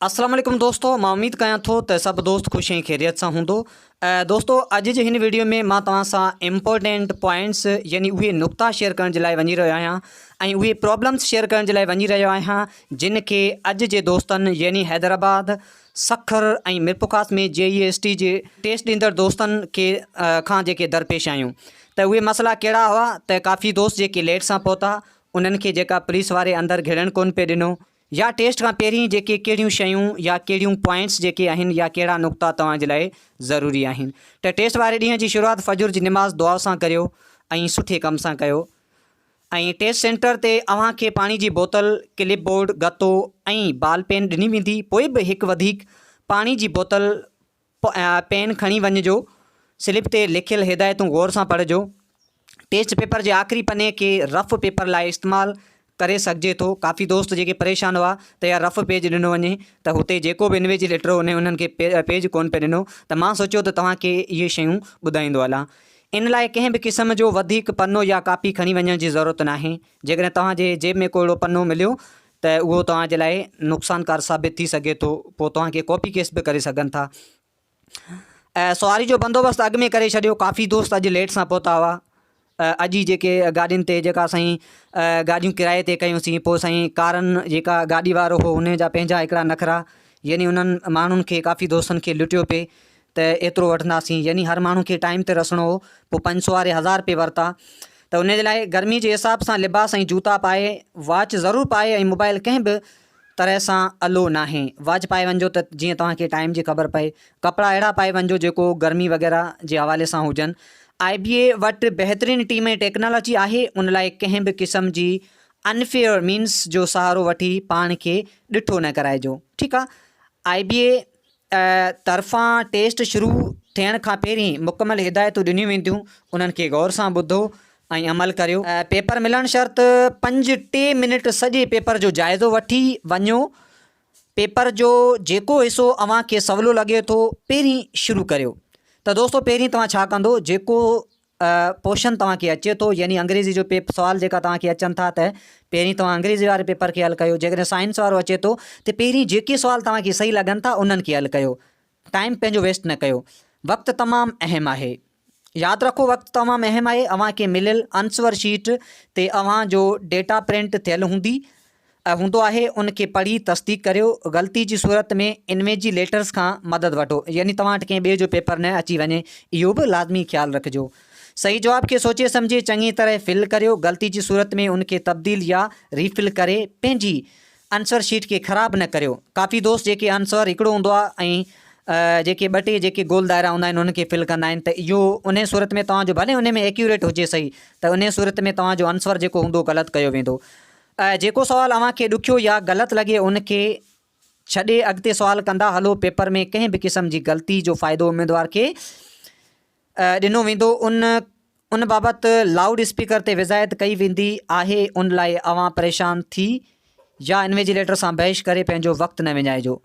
السلام عليڪم دوستو مان اميد ڪيان ٿو ته سڀ دوست خوش ۽ خيريت سان هوندو دوستو اڄ جي هن ويڊيو ۾ مان توهان سان امپورٽينٽ پوائنٽس يعني اهي نقطا شيئر ڪرڻ جي لاء وڃي رهيو آهيان ۽ اهي پرابلمس شيئر ڪرڻ جي لاء وڃي رهيو آهيان جن کي اڄ جي دوستن يعني حيدرآباد سکر ۽ ميرپورخاص ۾ جي اي ايس ٽي جي ٽيسٽ ڏيندڙ دوستن کي کان جيڪي درپيش آيون ته اهي مسئلا ڪهڙا هئا ته ڪافي دوست جيڪي ليٽ سان پهتا انهن کي جيڪا پوليس واري اندر گهڙڻ ڪونه پئي ڏنو يا ٽيسٽ کان پهرين جيڪي ڪهڙيون شيون يا ڪهڙيون پوائنٽس جيڪي آهن يا ڪهڙا نقطا توهان جي لاء ضروري آهن ته ٽيسٽ واري ڏينهن جي شروعات فجر جي نماز دعا سان ڪريو ۽ سٺي ڪم سان ڪيو ۽ ٽيسٽ سينٽر تي اوهان کي پاڻي جي بوتل، ڪلپ بورڊ، گتو ۽ بال پين ڏني ويندي پوء به هڪ وڌيڪ پاڻي جي بوتل پين کڻي وڃجو. سلپ تي لکيل هدايتون غور سان پڙهجو. ٽيسٽ پيپر جي آخري پني کي رف پيپر لاء استعمال ڪري سگهجي ٿو. ڪافي دوست جيڪي پريشان هئا ته يار رف پيج ڏنو وڃي ته هتي جيڪو به انويجيليٽر هو انهي انهن کي پيج ڪونه پئي ڏنو ته مان سوچيو ته توهان کي اهي شيون ٻڌائيندو هلان. ان لاء ڪنهن به قسم جو وڌيڪ پنو يا ڪاپي کڻي وڃڻ جي ضرورت ناهي. جيڪڏهن توهان جي جيب ۾ ڪو اهڙو پنو مليو ته اهو توهان جي لاء نقصانڪار ثابت ٿي سگهي ٿو پوء توهان کي ڪاپي ڪيس به ڪري سگهن ٿا. سواري جو بندوبست اڳ ۾ ڪري ڇڏيو ڪافي دوست اڄ ليٽ سان پهتا هئا اڄ ئي جيڪي گاڏين تي جيڪا سائين گاڏيون ڪرائي تي ڪيون سين پوء سائين ڪارن جيڪا گاڏي وارو هو ان جا پنهنجا هڪڙا نخرا يعني انهن ماڻهن کي ڪافي دوستن کي لٽيو پئي ته ايترو وٺنداسين يعني هر ماڻهو کي ٽائيم تي رسڻو هو پوء 500 واري 1000 رپئي ورتا ته ان جي لاء گرمي جي حساب سان لباس ۽ جوتا پائي واچ ضرور پائي ۽ موبائل ڪنهن به طرح سان الو ناهي واچ پائي وڃجو ته جيئن توهان کي ٽائيم جي خبر پئي ڪپڙا اهڙا پائي وڃجو جيڪو گرمي وغيره جي حوالي سان هجن آء بي اي وٽ بهترين ٽيم ۽ ٽيڪنالاجي آهي ان لاء ڪنهن به قسم جي انفيئر مينس جو سهارو وٺي پاڻ کي ڏٺو نه ڪرائجو ٺيڪ آ آء بي اي طرفان ٽيسٽ شروع ٿيڻ کان پهرين مڪمل هدايتون ڏنيون وينديون، انهن کي غور سان ٻڌو ۽ عمل ڪريو. پيپر ملڻ شرط پنج ٽي منٽ سڄي پيپر جو جائزو وٺي وڃو. پيپر جو جيڪو حصو اوهان کي سولو لڳي ٿو پهرين شروع ڪريو. ته دوستو پهرين توهان ڇا ڪندو جيڪو پوشن توهان کي اچي ٿو يعني انگريزي جو پيپ سوال جيڪا توهان کي اچن ٿا ته پهرين توهان انگريزي واري پيپر کي حل ڪيو جيڪڏهن سائنس وارو اچي ٿو ته پهرين جيڪي سوال توهان کي صحيح لڳن ٿا انهن کي حل ڪيو ٽائيم پنهنجو ويسٽ نه ڪيو وقت تمام اهم آهي ياد رکو وقت تمام اهم آهي اوهان کي مليل آنسور شيٽ تي اوهان جو ڊيٽا پرنٽ ٿيل هوندي هوندو آهي ان کي پڙهي تصديق ڪريو، غلطي جي صورت ۾ انويجي ليٽرز کان مدد وٺو يعني توهان وٽ ڪنهن ٻئي جو پيپر نه اچي وڃي اهو به لازمي خيال رکجو. صحيح جواب کي سوچي سمجهي چڱي طرح فل ڪريو، غلطي جي صورت ۾ ان کي تبديل يا ري فل ڪري پنهنجي انسر شيٽ کي خراب نه ڪريو. ڪافي دوست جيڪي انسر هڪڙو هوندو آهي ۽ جيڪي ٻه ٽي جيڪي گول دائرا هوندا آهن انهن کي فل ڪندا آهن ته اهو انهي صورت ۾ توهان جو ڀلي انهي ۾ ايڪيوريٽ هجي صحيح ته انهي صورت ۾ توهان جو انسر جيڪو هوندو غلط ڪيو ويندو. جيڪو سوال اوهان کي ڏکيو يا غلط لڳي ان کي ڇڏي اڳتي سوال ڪندا هلو پيپر ۾ ڪنهن به قسم جي غلطي جو فائدو اميدوار کي ڏنو ويندو ان ان بابت لائوڊ اسپيڪر تي وضاحت ڪئي ويندي آهي ان لاء اوهان پريشان ٿي يا انويجيليٽر سان بحث ڪري پنهنجو وقت نه وڃائجو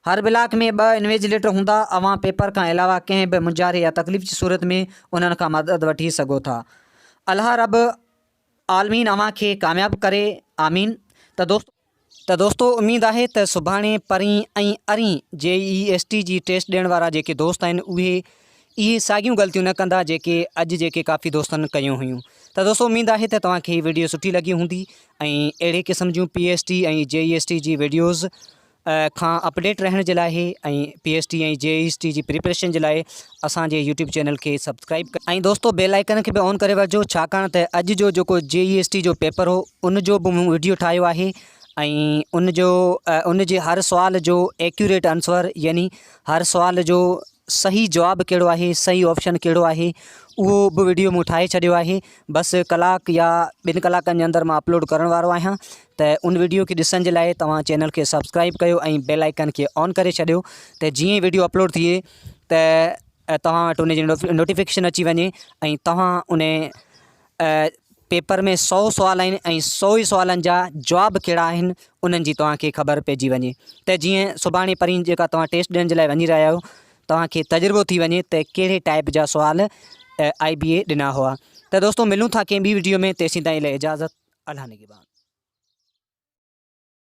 هر بلاڪ ۾ ٻه انويجيليٽر هوندا اوهان پيپر کان علاوه ڪنهن به مونجهاري يا تڪليف جي صورت ۾ انهن کان مدد وٺي سگهو ٿا الله رب عالمين اوهان کي ڪامياب ڪري آمين ته دوستو ته دوستو اميد آهي ته سڀاڻي پرين ۽ ارين جي اي ايس ٽي جي ٽيسٽ ڏيڻ وارا جيڪي دوست آهن اهي اهي ساڳيون غلطيون نه ڪندا جيڪي اڄ جيڪي ڪافي دوستن ڪيون هيون ته دوستو اميد آهي ته توهان کي هي ويڊيو سٺي لڳي هوندي ۽ اهڙي قسم جون P S T ۽ J E S T جي ويڊيوز کان اپڊيٽ رهڻ جي لاء ۽ P S T ۽ J S T جي پريپريشن جي لاء اسان جي يوٽيوب چينل کي سبسڪرائب ۽ دوستو بيل آئيڪن کي به آن ڪري وٺجو ڇاڪاڻ ته اڄ جو جيڪو جي اي ايس ٽي جو پيپر هو ان جو به مون ويڊيو ٺاهيو آهي ۽ ان جو ان جي هر سوال جو ايڪيوريٽ آنسر يعني هر سوال جو صحيح جواب ڪهڙو آهي صحيح آپشن ڪهڙو آهي اهو به وڊيو مون ٺاهي ڇڏيو آهي بس ڪلاڪ يا ٻن ڪلاڪن جي اندر مان اپلوڊ ڪرڻ وارو آهيان ته ان وڊيو کي ڏسڻ جي لاء توهان چينل کي سبسڪرائب ڪيو ۽ بيل آئيڪن کي آن ڪري ڇڏيو ته جيئن ئي وڊيو اپلوڊ ٿئي ته توهان وٽ ان جي نوٽيفڪيشن اچي وڃي ۽ توهان ان پيپر ۾ سو سوال آهن ۽ سو ئي سوالن جا جواب ڪهڙا آهن انهن جي توهان کي خبر پئجي وڃي ته جيئن سڀاڻي پرين جيڪا توهان ٽيسٽ ڏيڻ جي لاء وڃي رهيا آهيو توهان کي تجربو ٿي وڃي ته ڪهڙي ٽائپ جا سوال آئي بي اي ڏنا هئا ته دوستو ملون ٿا ڪنهن ٻي وڊيو ۾ تيسين تائين لاء اجازت الله نگهبان.